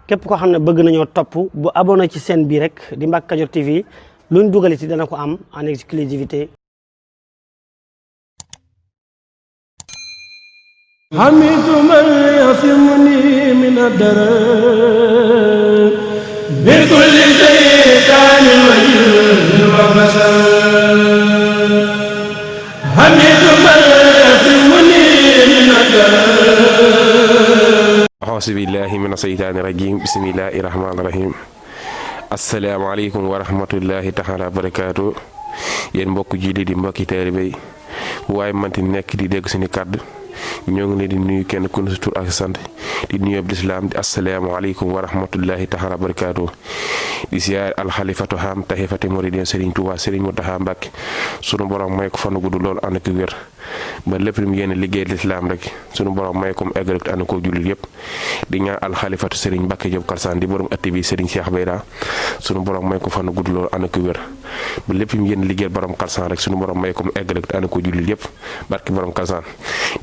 képp koo xam ne bëgg nañoo topp bu abonné ci chaîne bi rek di Mbacke Kadior TV luñ dugaliti dana ko am en exclusivité. حميد من يصمني من الدرر بكل شيطان وجن وفساد حميد من يصمني من الدرر أعوذ بالله من الشيطان الرجيم بسم الله الرحمن الرحيم السلام عليكم ورحمة الله تعالى وبركاته yéen mbokk julli di mbokki taalibe yi waaye manti nekk di dégg suñu kàddu ñoo ngi leen di nuyu kenn ku ne sa tur ak sant di nuyu ab lislaam di asalaamaaleykum wa rahmatullahi taala wa barakaatu di siyaar alxalifatu xam taxifati muridin Serigne Touba Serigne Mountakha Mbacké sunu borom may ko fan gudd loolu ànd ak wér ba lépp lu mu yéene liggéey lislaam rek sunu borom may ko mu egg rek ànd ko jullit yëpp di ñaan alxalifatu Serigne Mbacké Diop Kalsane di borom ëtt bi Serigne Cheikh Bayda sunu borom may ko fan gudd loolu ànd ak wér ba lépp lu mu yéene liggéey borom Kalsane rek sunu borom may ko mu egg rek ànd ko jullit yëpp barki borom Kalsane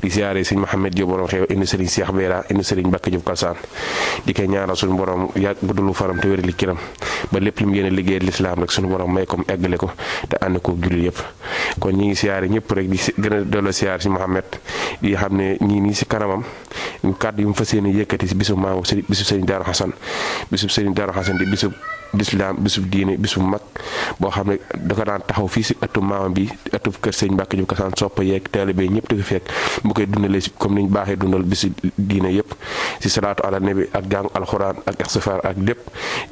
di siyaare Serigne Mohamed Diop borom xew indi Serigne Cheikh Bayda indi Serigne Mbacké Diop Kalsane di koy ñaanal suñu borom yàgg guddulu faram te wér li kiram ba lépp lu mu yéene liggéey lislaam rek suñu borom may ko mu eggale ko te ànd ko jullit yëpp kon ñi ngi siyaare ñëpp rek di gën a delloo siyaare si Mohamed di xam ne ñii nii si kanamam kàddu yu mu fas yéene yëkkati si bisu maamu bisu Serigne Darou Hassane bisu Serigne Darou Hassane di bisu lislaam bisu diine bisu mag boo xam ne da ko daan taxaw fii si ëttu maamam bi ëttu kër Serigne Mbacké Diop Kalsane soppa yeeg taalibe ñëpp di ko fekk mu koy dundalee si comme niñ baaxee dundal bisu diine yëpp si salaatu ala nabi ak jàng alxuraan ak istighfar ak lépp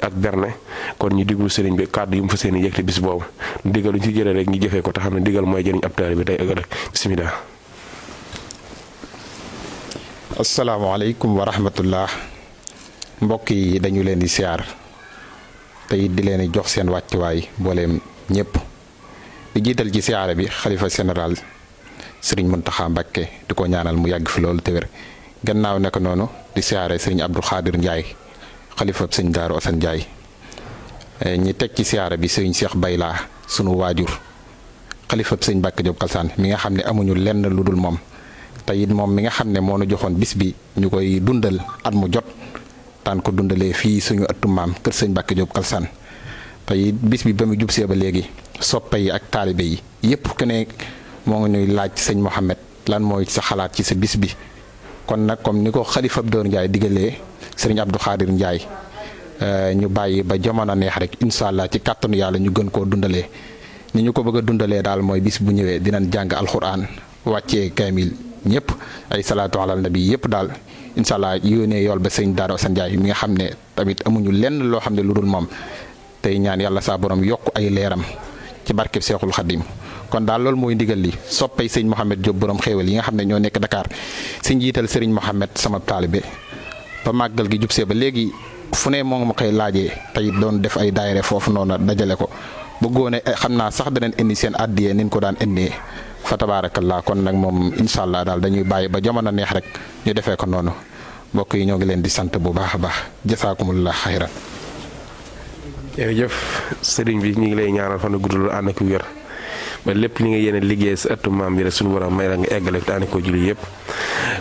ak berne kon ñu diglu Serigne bi kàddu yu mu fas yéene yëkkati bis boobu ndigal lu ñu si jëlee rek ñu jëfee ko te xam ne ndigal mooy jëriñ ab taalibe bi tey ëllëg bisimilah. asalaamaaleykum wa rahmatullah mbokk yi dañu leen di siyaar te it di leen di jox seen wàccuwaay mbooleem ñëpp di jiital ci siyaare bi xalifa général Serigne Mountakha Mbacké di ko ñaanal mu yàgg fi loolu te wér gannaaw nekk noonu di siyaare Serigne Abdou Khadir Ndiaye xalifa Serigne Darou Assane Ndiaye ñi teg ci siyaare bi Serigne Cheikh Bayla sunu waajur xalifa Serigne Mbacké Diop Kalsane mi nga xam ne amuñu lenn lu dul moom te it moom mi nga xam ne moo nu joxoon bis bi ñu koy dundal at mu jot daan ko dundalee fii suñu ëttu maam kër Serigne Mbacké Diop Kalsane te it bis bi ba mu jub see ba léegi soppe yi ak taalibe yi yépp ku ne moo ngi ñuy laaj sëñ Mohamed lan mooy sa xalaat ci sa bis bi kon nag comme ni ko xalifa Abdou Ndiaye digalee Serigne Abdou Khadir Ndiaye ñu bàyyi ba jamono neex rek incha allah ci kàttanu yàlla ñu gën koo dundalee ni ñu ko bëgg a dundalee daal mooy bis bu ñëwee dinañ jàng alxuraan wàccee kaamil ñëpp ay salaatu ala nabi yëpp daal incha allah yónnee yool ba sëñ Darou Assane Ndiaye mi nga xam ne tamit amuñu lenn loo xam ne lu dul moom tey ñaan yàlla saa borom yokk ay leeram ci barkeb Seexul Xadim kon daal loolu mooy ndigal li soppay sëñ Mohamed Diop borom xéewal yi nga xam ne ñoo nekk Dakar si njiital Serigne Mohamed sama taalibe ba màggal gi jub see ba léegi fu ne moo ma koy laajee tey doon def ay daayire foofu noonu dajale ko bëggoone xam naa sax danañ indi seen addiyee nin ko daan indee fa tabaarakallaa kon nag moom incha allah daal dañuy bàyyi ba jamono neex rek ñu defee ko noonu mbokk yi ñoo ngi leen di sant bu baax a baax jasaakumullah xayran. jërëjëf sëriñ bi ñu ngi lay ñaanal fan gudd lu ànd ak wér ba lépp li nga yéene liggéey sa ëttu maam bi rek suñu borom may la nga eggale te ànd ko julli yëpp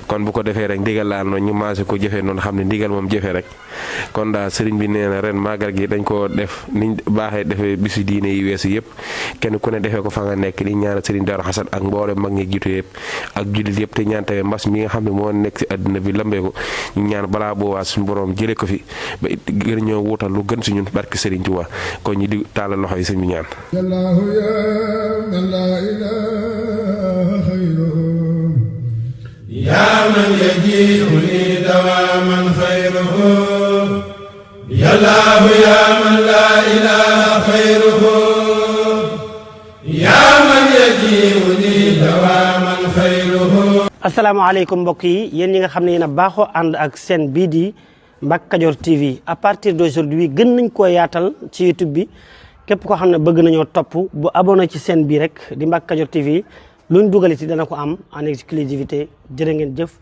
kon bu ko defee rek ndigal laa noonu ñu maase ko jëfee noonu xam ne ndigal moom jëfee rek kon daal sëriñ bi nee na ren màggal gi dañ koo def niñ baaxee defee bisu diine yi weesu yëpp kenn ku ne defee ko fa nga nekk di ñaanal sëriñ Darou Hassane ak mboolem mag ñi jiitu yëpp ak jullit yëpp te ñaan tamit mbas mi nga xam ne moo nekk si àddina bi lambee ko ñu ñaan balaa boobaa suñu borom jëlee ko fi ba gën ñoo wutal lu gën si ñun barke sëriñ Tuubaa kon ñi di tàllal loxo yi sëñ bi ñaan يا من يجيء لي دواما خيره يا الله يا من لا إله خيره يا من يجيء لي دواما خيره. asalaamaaleykum mbokk yi yéen ñi nga xam ne yéen a baaxoo ànd ak seen bii di Mbacke Kadior TV à partir d'aujourd'hui gën nañ koo yaatal ci YouTube bi képp koo xam ne bëgg nañoo topp bu abonné ci seen bii rek di Mbacke Kadior TV luñ dugaliti dana ko am en exclusivité jërë ngeen jëf